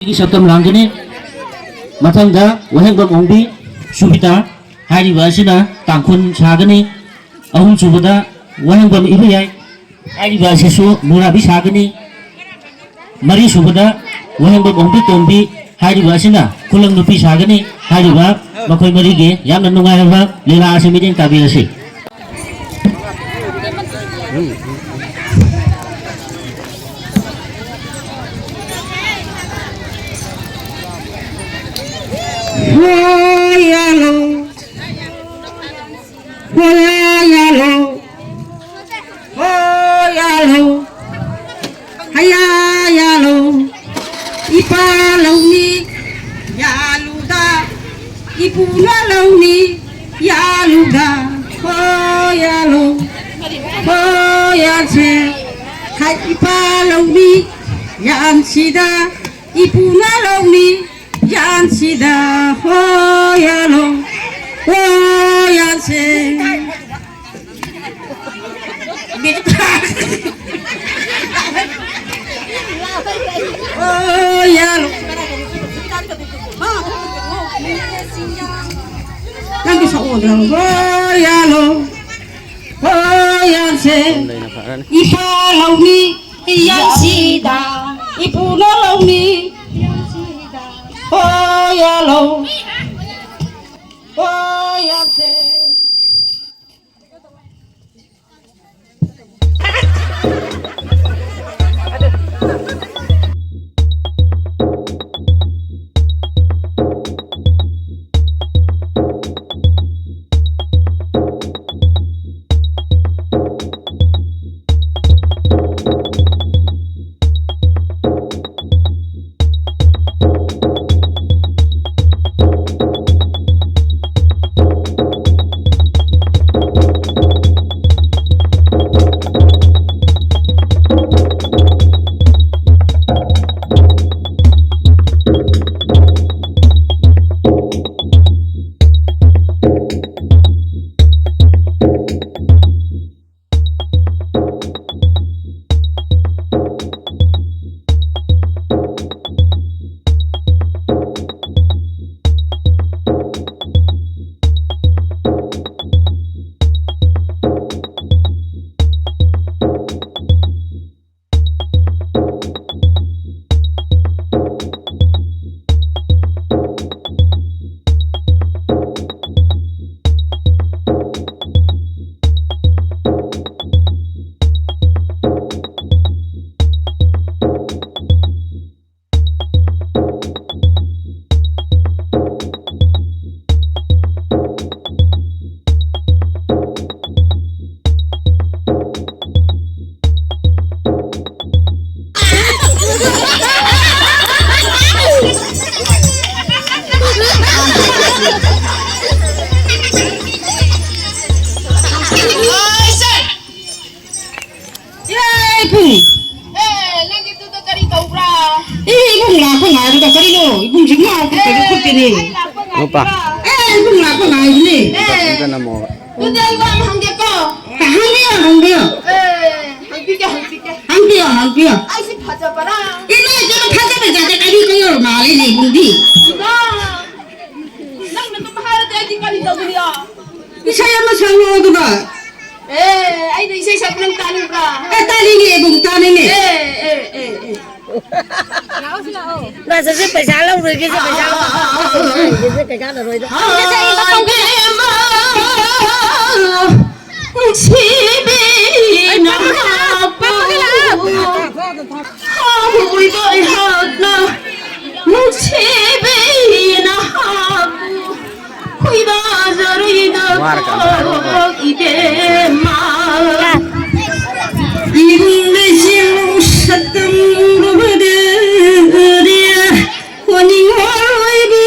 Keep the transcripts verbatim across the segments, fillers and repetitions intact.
ꯒꯤ ꯁꯛꯇꯝ ꯂꯥꯡꯒꯅꯤ꯫ ꯃꯊꯪꯗ ꯋꯥꯍꯦꯡꯕꯝ ꯑꯣꯡꯕꯤ ꯁꯨꯕꯤꯇꯥ ꯍꯥꯏꯔꯤꯕ ꯑꯁꯤꯅ ꯇꯥꯡꯈꯨꯜ ꯁꯥꯒꯅꯤ꯫ ꯑꯍꯨꯝꯁꯨꯕꯗ ꯋꯥꯍꯦꯡꯕꯝ ꯏꯕꯌꯥꯏ ꯍꯥꯏꯔꯤꯕ ꯑꯁꯤꯁꯨ ꯃꯨꯔꯥꯕꯤ ꯁꯥꯒꯅꯤ꯫ ꯃꯔꯤꯁꯨꯕꯗ ꯋꯥꯍꯦꯡꯕꯝ ꯑꯣꯡꯕꯤ ꯇꯣꯝꯕꯤ ꯍꯥꯏꯔꯤꯕ ꯑꯁꯤꯅ ꯈꯨꯂꯪ ꯅꯨꯄꯤ ꯁꯥꯒꯅꯤ꯫ ꯍꯥꯏꯔꯤꯕ ꯃꯈꯣꯏ ꯃꯔꯤꯒꯤ ꯌꯥꯝꯅ ꯅꯨꯡꯉꯥꯏꯔꯕ ꯂꯤꯂꯥ ꯑꯁꯤ ꯃꯤꯠꯌꯦꯡ ꯇꯥꯕꯤꯔꯁꯤ꯫ ꯍꯣ ꯌꯥꯂꯣ, ꯍꯣ ꯌꯥꯂꯣ, ꯍꯣ ꯌꯥꯂꯣ, ꯍꯌꯥ ꯌꯥꯂꯣ, ꯏꯄꯥ ꯂꯧꯃꯤ ꯌꯥꯂꯨꯗ, ꯏꯄꯨꯅ ꯂꯧꯃꯤ ꯌꯥꯂꯨꯗ, ꯍꯣ ꯌꯥꯂꯣ, ꯍꯣ ꯌꯥꯟꯁꯦ, ꯍꯥꯏ ꯏꯄꯥ ꯂꯧꯃꯤ ꯌꯥꯟꯁꯤꯗ, ꯏꯄꯨꯅ ꯂꯧꯃꯤ ꯌꯥꯟꯁꯤꯗ, ꯍꯣ ꯌꯥꯂꯣ, ꯍꯣ ꯌꯥꯟꯁꯦ꯫ ꯍꯣ ꯌꯥꯂꯣ꯫ ꯅꯪꯒꯤ ꯁꯛꯑꯣꯗꯅ꯫ ꯍꯣ ꯌꯥꯂꯣ꯫ ꯍꯣ ꯌꯥꯟꯁꯦ꯫ ꯏꯄꯥ ꯂꯧꯃꯤ ꯌꯥꯟꯁꯤꯗ꯫ ꯏꯄꯨꯅ ꯂꯧꯃꯤ ꯌꯥꯟꯁꯤꯗ꯫ ꯍꯣ ꯌꯥꯂꯣ꯫ ꯍꯣ ꯌꯥꯟꯁꯦ꯫ ꯉꯥꯏꯕꯗ ꯀꯔꯤꯅꯣ? ꯏꯕꯨꯡꯁꯤ ꯉꯥꯎꯕ ꯀꯩꯅꯣ ꯈꯣꯠꯇꯦꯅꯦ꯫ ꯅꯨꯄꯥ꯫ ꯑꯦ, ꯏꯕꯨꯡ ꯂꯥꯛꯄ ꯉꯥꯏꯕꯅꯦ꯫ ꯑꯦ꯫ ꯑꯝꯇ ꯅꯝꯃꯣꯕ꯫ ꯑꯗꯨꯗꯤ ꯑꯩ ꯋꯥ ꯑꯃ ꯍꯪꯒꯦꯀꯣ꯫ ꯍꯪꯕꯤꯌꯣ, ꯍꯪꯕꯤꯌꯣ꯫ ꯑꯦ, ꯍꯪꯕꯤꯒꯦ, ꯍꯪꯕꯤꯒꯦ꯫ ꯍꯪꯕꯤꯌꯣ, ꯍꯪꯕꯤꯌꯣ꯫ ꯑꯩꯁꯤ ꯐꯖꯕꯔꯥ? ꯏꯃꯥ, ꯏꯆꯥꯅ ꯐꯖꯕ ꯖꯥꯠꯇ ꯀꯔꯤ ꯀꯩꯅꯣ ꯃꯥꯜꯂꯤꯅꯦ, ꯏꯕꯨꯡꯗꯤ꯫ ꯏꯃꯥ, ꯅꯪꯅ ꯑꯗꯨꯝ ꯍꯥꯏꯔꯗꯤ ꯑꯩꯗꯤ ꯀꯔꯤ ꯇꯧꯒꯅꯤ? ꯏꯁꯩ ꯑꯃ ꯁꯛꯂꯛꯑꯣ ꯑꯗꯨꯒ꯫ ꯑꯦ, ꯑꯩꯅ ꯏꯁꯩ ꯁꯛꯄ ꯅꯪ ꯇꯥꯅꯤꯡꯕ꯭ꯔꯥ? ꯑꯦ, ꯇꯥꯅꯤꯡꯉꯦ, ꯏꯕꯨꯡ, ꯇꯥꯅꯤꯡꯉꯦ꯫ ꯑꯦ, ꯑꯦ, ꯑꯦ, ꯑꯦ꯫ ꯃꯥꯁꯇꯔꯁꯦ ꯄꯩꯁꯥ ꯂꯧꯔꯣꯏꯒꯦꯁꯦ, ꯄꯩꯁꯥ ꯂꯧꯔꯣꯏꯒꯦꯁꯦ, ꯀꯩ ꯀꯥꯟꯅꯔꯣꯏꯗ꯫ ꯍꯥꯏꯕꯦꯝꯃ, ꯅꯨꯡꯁꯤꯕꯤ ꯅꯍꯥꯛꯄꯨ, ꯍꯥꯎꯕ ꯑꯩꯍꯥꯛꯅ ꯅꯨꯡꯁꯤꯕꯤ ꯅꯍꯥꯛꯄꯨ꯫ ꯈꯣꯏꯗꯥꯖꯔꯤꯗꯀꯣ ꯏꯕꯦꯝꯃ꯫ ꯏꯕꯨꯡ ꯂꯩꯁꯦꯝꯕ ꯁꯛꯇꯝ ꯎꯕꯗ ꯑꯣꯅꯤꯡꯉꯣꯏꯕꯤ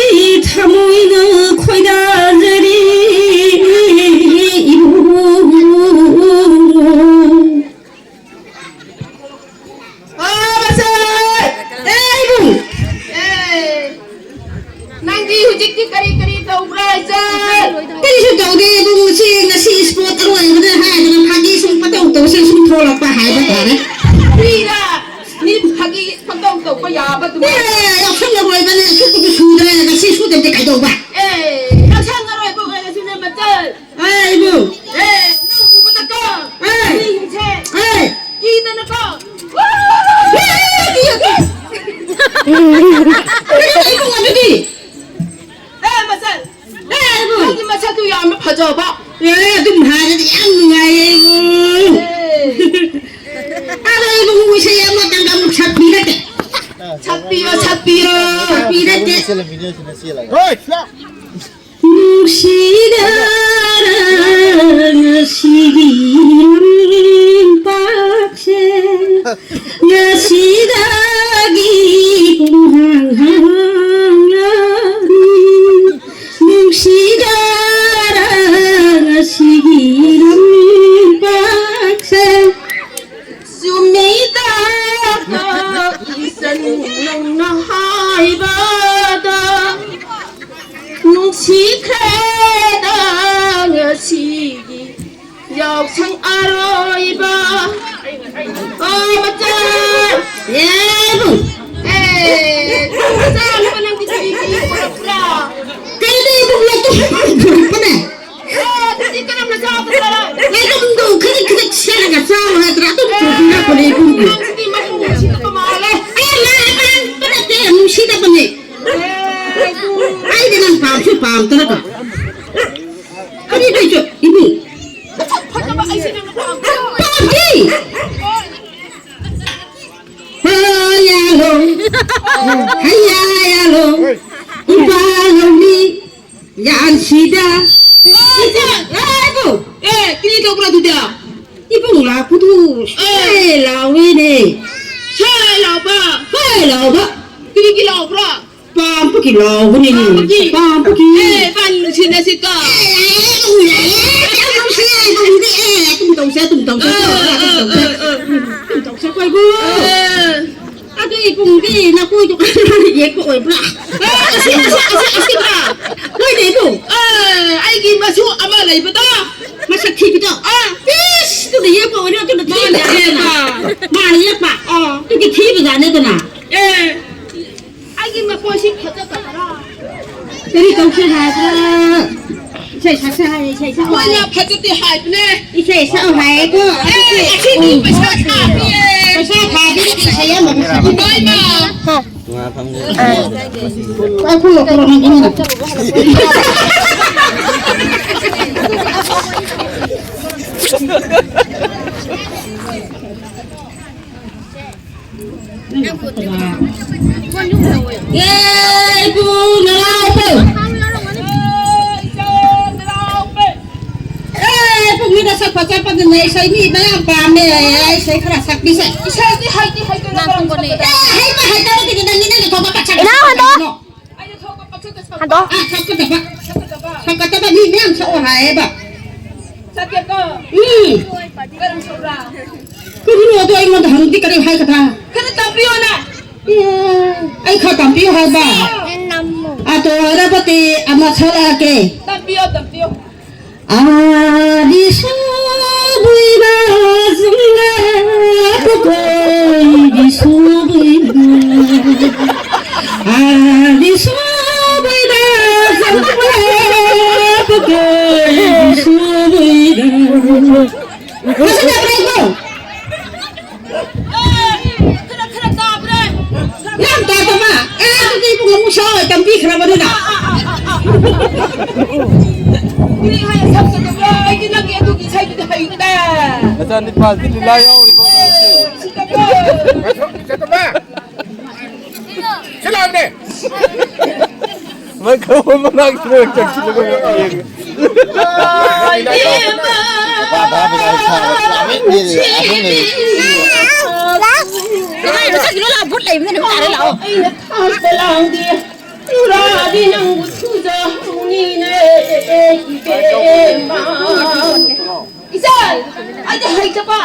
ꯊꯃꯣꯏꯅ ꯈꯣꯏꯗꯥꯖꯔꯤ ꯏꯕꯨꯡ꯫ ꯑꯥ, ꯃꯆꯥ! ꯑꯦ, ꯏꯕꯨꯡ! ꯑꯦ, ꯅꯪꯗꯤ ꯍꯧꯖꯤꯛꯇꯤ ꯀꯔꯤ ꯀꯔꯤ ꯇꯧꯕ꯭ꯔꯥ, ꯏꯆꯥ? ꯀꯔꯤꯁꯨ ꯇꯧꯗꯦ, ꯏꯕꯨꯡ꯫ ꯉꯁꯤ, ꯉꯁꯤ ꯏꯁꯄꯣꯔꯠ ꯑꯔꯣꯏꯕꯅꯦ ꯍꯥꯏꯗꯅ ꯐꯥꯒꯤ ꯁꯨꯝ ꯄꯪꯇꯧ ꯇꯧꯁꯦ, ꯁꯨꯝ ꯊꯣꯛꯂꯛꯄ ꯍꯥꯏꯕ ꯇꯥꯔꯦ꯫ ꯃꯤꯔ? ꯃꯤ ꯐꯥꯒꯤ ꯄꯪꯇꯧ ꯇꯧꯕ ꯌꯥꯕ ꯑꯗꯨꯕꯨ? ꯑꯦ, ꯌꯥꯎꯁꯪ ꯑꯔꯣꯏꯕꯅꯦ, ꯁꯨꯕꯗꯨ ꯁꯨꯗ꯭ꯔꯦ, ꯉꯁꯤ ꯁꯨꯗ꯭ꯔꯗꯤ ꯀꯩꯗꯧꯕ? ꯑꯦ, ꯌꯥꯎꯁꯪ ꯑꯔꯣꯏꯕ ꯑꯣꯏꯔꯁꯨꯅꯦ, ꯃꯆꯜ꯫ ꯑꯦ, ꯏꯕꯨꯡ! ꯑꯦ, ꯅꯪ ꯎꯕꯗꯀꯣ, ꯑꯦ! ꯃꯤꯁꯤꯡꯁꯦ, ꯑꯦ! ꯀꯤꯗꯅꯀꯣ꯫ ꯀꯩꯅꯣ ꯏꯕꯨꯡ ꯑꯗꯨꯗꯤ? ꯑꯦ, ꯃꯆꯜ! ꯑꯦ, ꯏꯕꯨꯡ! ꯅꯪꯒꯤ ꯃꯁꯛꯇꯨ ꯌꯥꯝꯅ ꯐꯖꯕ꯫ ꯑꯦ, ꯑꯗꯨꯝ ꯍꯥꯏꯔꯗꯤ ꯌꯥꯝ ꯅꯨꯡꯉꯥꯏꯌꯦ, ꯏꯕꯨꯡ꯫ ꯑꯦ꯫ ꯑꯗꯣ ꯏꯕꯨꯡ ꯏꯁꯩ ꯑꯃꯇꯪꯒ ꯑꯃꯨꯛ ꯁꯛꯄꯤꯔꯛꯀꯦ꯫ ꯁꯛꯄꯤꯔꯣ, ꯁꯛꯄꯤꯔꯣ꯫ ꯁꯛꯄꯤꯔꯛꯀꯦ꯫ ꯍꯣꯏ! ꯅꯨꯡꯁꯤꯗꯔ ꯉꯁꯤꯒꯤ ꯂꯝꯄꯥꯛꯁꯦ, ꯉꯁꯤꯗꯒꯤ ꯄꯨꯡꯍꯥꯡ ꯍꯥꯡꯂꯅꯤ꯫ ꯅꯨꯡꯁꯤꯗꯔ ꯉꯁꯤꯒꯤ ꯂꯝꯄꯥꯛꯁꯦ꯫ ꯆꯨꯝꯃꯤꯗꯀꯣ ꯏꯆꯟ ꯅꯪꯅ ꯁꯪ ꯑꯔꯣꯏꯕ꯫ ꯑꯣ, ꯃꯆꯥ꯫ ꯑꯦꯕꯨ꯫ ꯑꯦ, ꯃꯆꯥ ꯑꯃ ꯅꯪꯗꯤ ꯀꯔꯤ ꯀꯔꯤ ꯄꯨꯔꯛꯄ꯭ꯔꯥ? ꯀꯩꯅꯣ ꯏꯕꯨꯡ ꯂꯩꯇꯦ ꯄꯨꯔꯛꯄꯅꯦ꯫ ꯑꯦ, ꯑꯗꯨꯗꯤ ꯀꯔꯝꯅ ꯆꯥꯕ ꯇꯥꯔꯦ? ꯂꯩꯔꯝꯗꯣ ꯈꯖꯤꯛ ꯈꯖꯤꯛ ꯁꯦꯠꯂꯒ ꯆꯥꯎ ꯍꯥꯏꯗ꯭ꯔꯥ? ꯑꯗꯨꯝ ꯄꯨꯔꯛꯄꯅꯦ ꯏꯕꯨꯡꯒꯤ꯫ ꯅꯪꯁꯤꯗꯤ ꯃꯄꯨ ꯅꯨꯡꯁꯤꯗꯕ ꯃꯥꯜꯂꯦ꯫ ꯑꯦ, ꯃꯥ ꯑꯉꯥꯡꯕ ꯅꯠꯇꯦ, ꯅꯨꯡꯁꯤꯗꯕꯅꯦ꯫ ꯑꯦ, ꯑꯩꯗꯤ ꯅꯪ ꯄꯥꯝꯁꯨ ꯄꯥꯝꯗꯅꯀꯣ꯫ ꯀꯔꯤ ꯀꯩꯁꯨ ꯏꯕꯨꯡ꯫ ꯃꯁꯛ ꯐꯖꯕ ꯑꯩꯁꯦ ꯅꯪꯅ ꯄꯥꯝꯕ꯭ꯔꯣ? ꯄꯥꯝꯗꯦ꯫ ꯍꯣ ꯌꯥꯂꯣ꯫ ꯍꯩꯌꯥ ꯌꯥꯂꯣ꯫ ꯏꯄꯥ ꯂꯧꯃꯤ ꯌꯥꯟꯁꯤꯗ꯫ ꯉꯥꯏꯈꯣ꯫ ꯑꯦ, ꯀꯔꯤ ꯇꯧꯕ꯭ꯔꯥ ꯑꯗꯨꯗ? ꯏꯕꯨꯡ ꯂꯥꯛꯄꯗꯨ ꯁꯦ ꯂꯥꯎꯋꯦꯅꯦ꯫ ꯁꯦ ꯂꯥꯎꯕ? ꯁꯦ ꯂꯥꯎꯕ꯫ ꯀꯔꯤꯒꯤ ꯂꯥꯎꯕ꯭ꯔꯥ? ꯄꯥꯝꯕꯒꯤ ꯂꯥꯎꯕꯅꯤꯅꯦ꯫ ꯄꯥꯝꯕꯒꯤ? ꯄꯥꯝꯕꯒꯤ꯫ ꯑꯦ, ꯏꯕꯥꯅꯤ ꯅꯨꯡꯁꯤꯅꯁꯤꯀꯣ꯫ ꯑꯦ, ꯌꯥꯏꯌꯦ, ꯌꯥꯏꯌꯦ, ꯌꯥꯝ ꯅꯨꯡꯁꯤꯌꯦ, ꯏꯕꯨꯡꯗꯤ꯫ ꯑꯦ, ꯑꯗꯨꯝ ꯇꯧꯁꯦ, ꯑꯗꯨꯝ ꯇꯧꯁꯦ, ꯑꯥ, ꯑꯗꯨꯝ ꯑꯥ, ꯇꯧꯁꯦ꯫ ꯑꯥ, ꯑꯥ꯫ ꯑꯗꯨꯝ ꯇꯧꯁꯦ, ꯀꯣꯏꯕꯨ꯫ ꯑꯥ꯫ ꯑꯗꯨ ꯏꯕꯨꯡꯗꯤ ꯅꯀꯣꯏꯗꯣ ꯌꯦꯛꯄ ꯑꯣꯏꯕ꯭ꯔꯥ? ꯑꯦ, ꯑꯁꯤ, ꯑꯁꯤ, ꯑꯁꯤ, ꯑꯁꯤꯗ꯫ ꯍꯣꯏꯅꯦ, ꯏꯕꯨꯡ꯫ ꯑꯦ, ꯑꯩꯒꯤ ꯃꯁꯨ ꯑꯃ ꯂꯩꯕꯗꯣ꯫ ꯃꯁꯛ ꯊꯤꯕꯗꯣ? ꯑꯥ꯫ ꯏꯁ, ꯑꯗꯨꯅ ꯌꯦꯛꯄ ꯑꯣꯏꯔꯦ, ꯑꯗꯨꯅ ꯃꯥꯅ ꯊꯤꯕ ꯌꯦꯛꯄ꯫ ꯍꯦꯟꯅ꯫ ꯃꯥꯅ ꯌꯦꯛꯄ? ꯑꯥ꯫ ꯑꯗꯨꯒꯤ ꯊꯤꯕꯖꯥꯠꯅꯦꯗꯅ꯫ ꯑꯦ꯫ ꯑꯩꯒꯤ ꯃꯈꯣꯟꯁꯤ ꯐꯖꯗꯕ꯭ꯔꯥ? ꯀꯔꯤ ꯇꯧꯁꯦ ꯍꯥꯏꯕ꯭ꯔꯥ? ꯏꯁꯩ ꯁꯛꯁꯦ ꯍꯥꯏ, ꯏꯁꯩ ꯁꯛꯑꯣ ꯍꯥꯏ꯫ ꯃꯈꯣꯟ ꯌꯥꯝ ꯐꯖꯗꯦ ꯍꯥꯏꯕꯅꯦ꯫ ꯏꯁꯩ ꯁꯛꯑꯣ ꯍꯥꯏꯌꯦꯀꯣ꯫ ꯑꯦ, ꯑꯁꯤꯗꯤ ꯄꯩꯁꯥ ꯊꯥꯕꯤꯌꯦ꯫ ꯄꯩꯁꯥ ꯊꯥꯕꯤ ꯏꯁꯩ ꯑꯃ ꯁꯛꯑꯣ꯫ ꯏꯃꯥ, ꯏꯃꯥ꯫ ꯉꯥ ꯐꯝꯒꯦ꯫ ꯑ꯫ ꯑꯩꯈꯣꯏ ꯂꯣꯀꯦꯜ ꯍꯪꯉꯤꯅ꯫ ꯌꯦ, ꯏꯄꯨ ꯅꯅꯥꯎꯄꯥ꯫ ꯑꯦ, ꯄꯨꯡ ꯃꯤꯗ ꯁꯛꯄ ꯆꯠꯄꯗꯨꯅ ꯏꯁꯩ ꯃꯤ ꯃꯌꯥꯝ ꯄꯥꯝꯃꯦ꯫ ꯏꯁꯩ ꯈꯔ ꯁꯛꯄꯤꯁꯦ꯫ ꯏꯁꯩꯗꯤ ꯍꯩꯗꯤ ꯍꯩꯇꯅ ꯀꯔꯝ ꯁꯛꯀꯗ꯭ꯔꯥ? ꯑꯦ, ꯍꯩꯕ ꯍꯩꯇꯕꯗꯨꯗꯤ ꯅꯪꯒꯤ ꯅꯪꯒꯤ ꯊꯣꯛꯄ ꯄꯠ ꯁꯛꯄ ꯏꯅꯥꯎ, ꯍꯟꯗꯣ꯫ ꯁꯛꯀꯗ꯭ꯔꯥ? ꯑꯩꯅ ꯊꯣꯛꯄ ꯄꯠ ꯁꯛꯇ ꯁꯛꯄ꯫ ꯍꯟꯗꯣ꯫ ꯑꯥ, ꯁꯛꯀꯗꯕ꯫ ꯁꯛꯀꯗꯕ꯫ ꯁꯛꯀꯗꯕ ꯃꯤ ꯃꯌꯥꯝ ꯁꯛꯑꯣ ꯍꯥꯏꯌꯦꯕ꯫ ꯁꯛꯀꯦꯀꯣ? ꯎꯝ꯫ ꯀꯔꯝ ꯁꯛꯎꯔꯥ? ꯀꯔꯤꯅꯣ ꯑꯗꯣ ꯑꯩꯉꯣꯟꯗ ꯍꯪꯗꯤ ꯀꯔꯤ ꯍꯥꯏꯒꯗ꯭ꯔꯥ? ꯈꯔ ꯇꯝꯕꯤꯌꯣꯅꯦ꯫ ꯑꯦ, ꯑꯩ ꯈꯔ ꯇꯝꯕꯤꯌꯨ ꯍꯥꯏꯕ? ꯑꯦ, ꯅꯝꯃꯣ꯫ ꯑꯇꯣꯔꯕꯇꯤ ꯑꯃ ꯁꯛꯂꯛꯑꯒꯦ꯫ ꯇꯝꯕꯤꯌꯣ, ꯇꯝꯕꯤꯌꯣ꯫ ꯑꯥꯗꯤꯁꯣ ꯈꯔ, ꯈꯔ ꯇꯥꯕ꯭ꯔꯥ? ꯌꯥꯝ ꯇꯥꯗꯕ? ꯑꯦ, ꯑꯗꯨꯗꯤ ꯏꯕꯨꯡꯉꯣ, ꯑꯃꯨꯛ ꯁꯛꯑꯣ, ꯇꯝꯕꯤꯈ꯭ꯔꯕꯅꯤꯅ꯫ ꯀꯔꯤ ꯍꯥꯏꯅ ꯁꯛꯀꯗꯕ꯭ꯔꯥ? ꯑꯩꯗꯤ ꯅꯪꯒꯤ ꯑꯗꯨꯒꯤ ꯏꯁꯩꯗꯨꯗꯤ ꯍꯩꯇꯦ꯫ ꯅꯆꯥꯅꯨꯄꯥꯁꯤ ꯂꯤꯂꯥ ꯌꯥꯎꯔꯤꯕꯣ? ꯁꯤꯗꯕ꯭ꯔꯣ? ꯁꯤ ꯂꯥꯎꯅꯦ꯫ ꯃꯥꯏꯀ꯭ꯔꯣꯐꯣꯟ ꯃꯅꯥꯛꯁꯤꯗ ꯑꯣꯏꯅ ꯆꯪꯁꯤꯜꯂꯒ ꯌꯦꯡꯉꯦ꯫ ꯀꯗꯥꯏꯗ ꯆꯠꯈꯤꯅꯣ? ꯂꯥꯛꯑꯣ, ꯚꯨꯠ ꯂꯩꯕꯅꯤꯅ ꯅꯨꯡꯉꯥꯏꯔꯦ, ꯂꯥꯛꯑꯣ꯫ ꯑꯩꯅ ꯊꯥꯛꯄ ꯂꯥꯡꯗꯦ, ꯆꯨꯔꯥꯗꯤ ꯅꯪꯕꯨ ꯊꯨꯖꯍꯧꯅꯤꯅꯦ, ꯏꯕꯦꯝꯃ꯫ ꯏꯆꯜ, ꯑꯩꯗꯤ ꯍꯩꯇꯕ꯫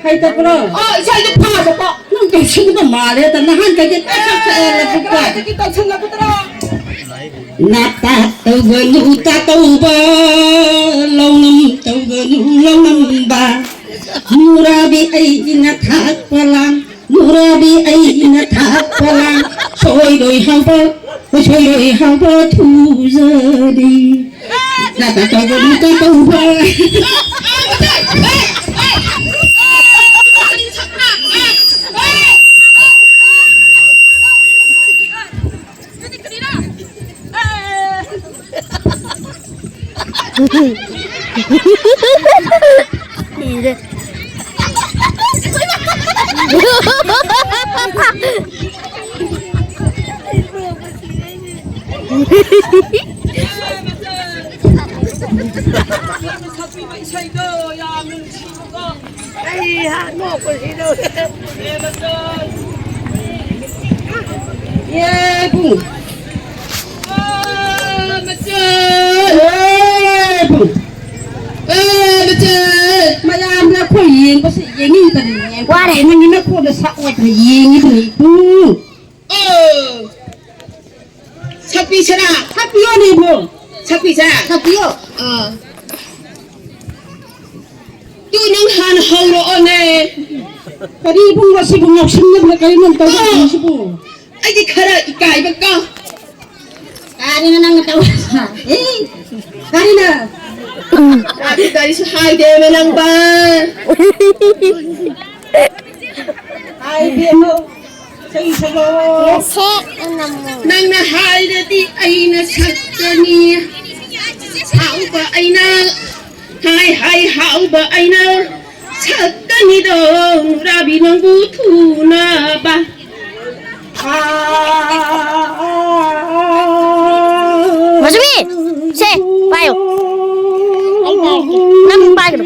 ꯍꯩꯇꯕ꯭ꯔꯣ? ꯑꯣ, ꯏꯆꯜꯗꯤ ꯐꯥꯗꯕ꯫ ꯅꯪ ꯇꯧꯁꯤꯟꯕ ꯃꯥꯜꯂꯦꯗ, ꯅꯍꯥꯟꯗꯒꯤ ꯇꯛ ꯇꯛ ꯇꯛ ꯂꯧꯕꯨꯛꯇ꯫ ꯀꯗꯥꯏꯗꯒꯤ ꯇꯧꯁꯜꯂꯛꯄꯗ꯭ꯔꯣ? ꯅꯥꯇꯥ ꯇꯧꯒꯅꯨ, ꯇꯥ ꯇꯧꯕ, ꯂꯧꯅꯝ ꯇꯧꯒꯅꯨ, ꯂꯧꯅꯝꯕ꯫ ꯅꯨꯔꯥꯕꯤ ꯑꯩꯒꯤ ꯅꯊꯥꯛꯄ ꯂꯥꯡ, ꯅꯨꯔꯥꯕꯤ ꯑꯩꯒꯤ ꯅꯊꯥꯛꯄ ꯂꯥꯡ, ꯁꯣꯏꯔꯣꯏ ꯍꯥꯎꯕ, ꯁꯣꯏꯔꯣꯏ ꯍꯥꯎꯕ ꯊꯨꯖꯔꯤ꯫ ꯅꯥꯇꯥ ꯇꯧꯒꯅꯨ, ꯇꯥ ꯇꯧꯕ꯫ ꯏꯁꯩꯗꯣ ꯌꯥꯝꯅ ꯅꯨꯡꯁꯤꯕꯀꯣ꯫ ꯑꯩ ꯍꯥ ꯅꯣꯛꯄꯁꯤꯗ꯫ ꯌꯦ, ꯕꯨꯡ꯫ ꯑꯥ, ꯃꯆꯦ꯫ ꯑꯦ, ꯕꯨꯡ꯫ ꯑꯦ, ꯃꯆꯦ꯫ ꯃꯌꯥꯝꯅ ꯑꯩꯈꯣꯏ ꯌꯦꯡꯕꯁꯦ ꯌꯦꯡꯅꯤꯡꯗꯅ ꯌꯦꯡ-, ꯋꯥꯔꯦ꯫ ꯅꯪꯒꯤ ꯅꯈꯣꯟꯗ ꯁꯛꯑꯣꯗꯅ ꯌꯦꯡꯉꯤꯕꯅꯤ, ꯕꯨꯡ꯫ ꯑꯣ꯫ ꯁꯛꯄꯤꯁꯤꯔꯥ? ꯁꯛꯄꯤꯌꯣꯅꯦ, ꯏꯕꯨꯡ꯫ ꯁꯛꯄꯤꯁꯤꯔꯥ? ꯁꯛꯄꯤꯌꯣ꯫ ꯑꯥ꯫ ꯑꯗꯨ ꯅꯪ ꯍꯥꯟꯅ ꯍꯧꯔꯛꯑꯣꯅꯦ꯫ ꯀꯔꯤ ꯏꯕꯨꯡꯉꯣ ꯁꯤꯕꯨ ꯉꯥꯎꯁꯤꯟꯅꯗꯅ ꯀꯔꯤꯅꯣ ꯇꯧꯔꯤꯁꯤꯕꯨ? ꯑꯩꯗꯤ ꯈꯔ ꯏꯀꯥꯏꯕ ꯀꯣ꯫ ꯀꯔꯤꯅꯣ ꯅꯪꯅ ꯇꯧꯔꯤꯁꯦ? ꯑꯦ, ꯀꯔꯤꯅꯣ? ꯀꯔꯤ ꯀꯔꯤꯁꯨ ꯍꯥꯏꯗꯦꯕ ꯅꯪꯕ꯫ ꯍꯥꯏꯗꯦꯕ꯫ ꯅꯪꯅ ꯍꯥꯏꯔꯗꯤ ꯑꯩꯅ ꯁꯛꯀꯅꯤ꯫ ꯍꯥꯎꯕ ꯑꯩꯅ ꯍꯥꯏ ꯍꯥꯏ ꯍꯥꯎꯕ ꯑꯩꯅ ꯁꯛꯀꯅꯤꯗꯣ ꯅꯨꯔꯥꯕꯤ ꯅꯪꯕꯨ ꯊꯨꯅꯕ꯫ ꯃꯁꯨꯕꯤ, ꯁꯦ, ꯄꯥꯏꯌꯣ꯫ ꯅꯪ ꯄꯥꯏꯒꯅꯨ꯫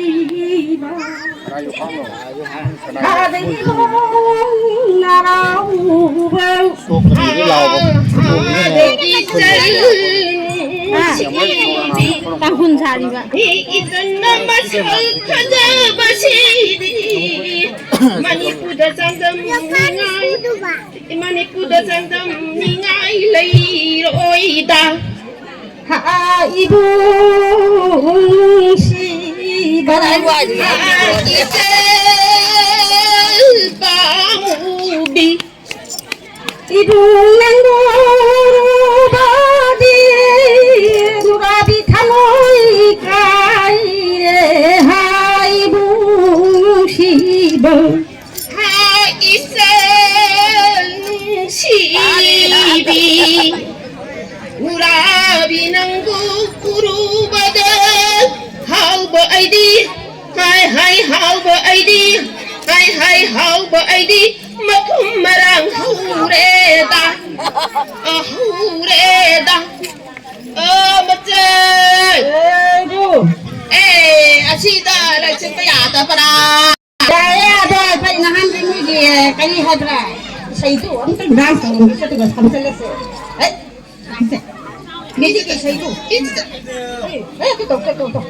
ꯇꯥꯡꯈꯨꯜ ꯁꯥꯔꯤꯕ꯫ ꯏꯆꯟꯅ ꯃꯁꯛ ꯐꯖꯕꯁꯤꯗꯤ ꯃꯅꯤꯄꯨꯔꯗ ꯆꯥꯡꯗꯝꯅꯤꯡꯉꯥꯏ, ꯃꯅꯤꯄꯨꯔꯗ ꯆꯥꯡꯗꯝꯅꯤꯡꯉꯥꯏ ꯂꯩꯔꯣꯏꯗ꯫ ꯍꯥ, ꯏꯕꯨꯡ ꯁꯤꯕ꯫ ꯏꯆꯜ ꯄꯥꯝꯃꯨꯕꯤ꯫ ꯏꯕꯨꯡ ꯅꯪꯕꯨ ꯎꯔꯨꯕꯗꯤ ꯅꯨꯔꯥꯕꯤ ꯊꯃꯣꯏ ꯀꯥꯏꯔꯦ꯫ ꯍꯥ, ꯏꯕꯨꯡ ꯁꯤꯕ꯫ ꯍꯥ, ꯏꯆꯜ ꯅꯨꯡꯁꯤꯕꯤ, ꯎꯔꯥꯕꯤ ꯅꯪꯕꯨ ꯎꯔꯨꯕꯗ ꯍꯥꯎꯕ ꯑꯩꯗꯤ, ꯍꯥꯏ ꯍꯥꯏ ꯍꯥꯎꯕ ꯑꯩꯗꯤ, ꯍꯥꯏ ꯍꯥꯏ ꯍꯥꯎꯕ ꯑꯩꯗꯤ, ꯃꯊꯨꯝ ꯃꯔꯥꯡ ꯍꯧꯔꯦꯗ, ꯑ, ꯍꯧꯔꯦꯗ꯫ ꯑ, ꯃꯆꯜ꯫ ꯑꯦ, ꯑꯁꯤꯗ ꯂꯩꯁꯤꯟꯕ ꯌꯥꯗꯕ꯭ꯔꯥ? ꯌꯥꯔꯦ, ꯑꯗꯣ ꯑꯩꯈꯣꯏ ꯅꯍꯥꯟꯒꯤ ꯃꯤꯒꯤ, ꯀꯔꯤ ꯍꯥꯏꯕ꯭ꯔꯥ? ꯏꯁꯩꯗꯨ ꯑꯝꯇꯪ dance ꯇꯧꯔꯝꯒꯦ, ꯑꯗꯨꯒ ꯁꯝꯖꯜꯂꯁꯦ꯫ ꯍꯦ? Music ꯏꯁꯩꯗꯨ꯫ ꯍꯦ, ꯑꯗꯨ ꯇꯧ, ꯇꯧ, ꯇꯧ, ꯇꯧ꯫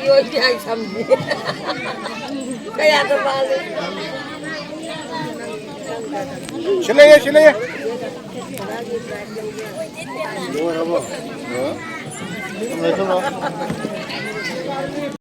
ꯌꯣꯏꯗꯤ ꯑꯩ ꯁꯝꯗꯦ꯫ ꯀꯌꯥꯗ ꯄꯥꯜꯂꯤ? ꯁꯤ ꯂꯩꯌꯦ, ꯁꯤ ꯂꯩꯌꯦ꯫ ꯂꯣꯏꯔꯕꯣ? ꯊꯝꯃꯦ, ꯊꯝꯃꯦ꯫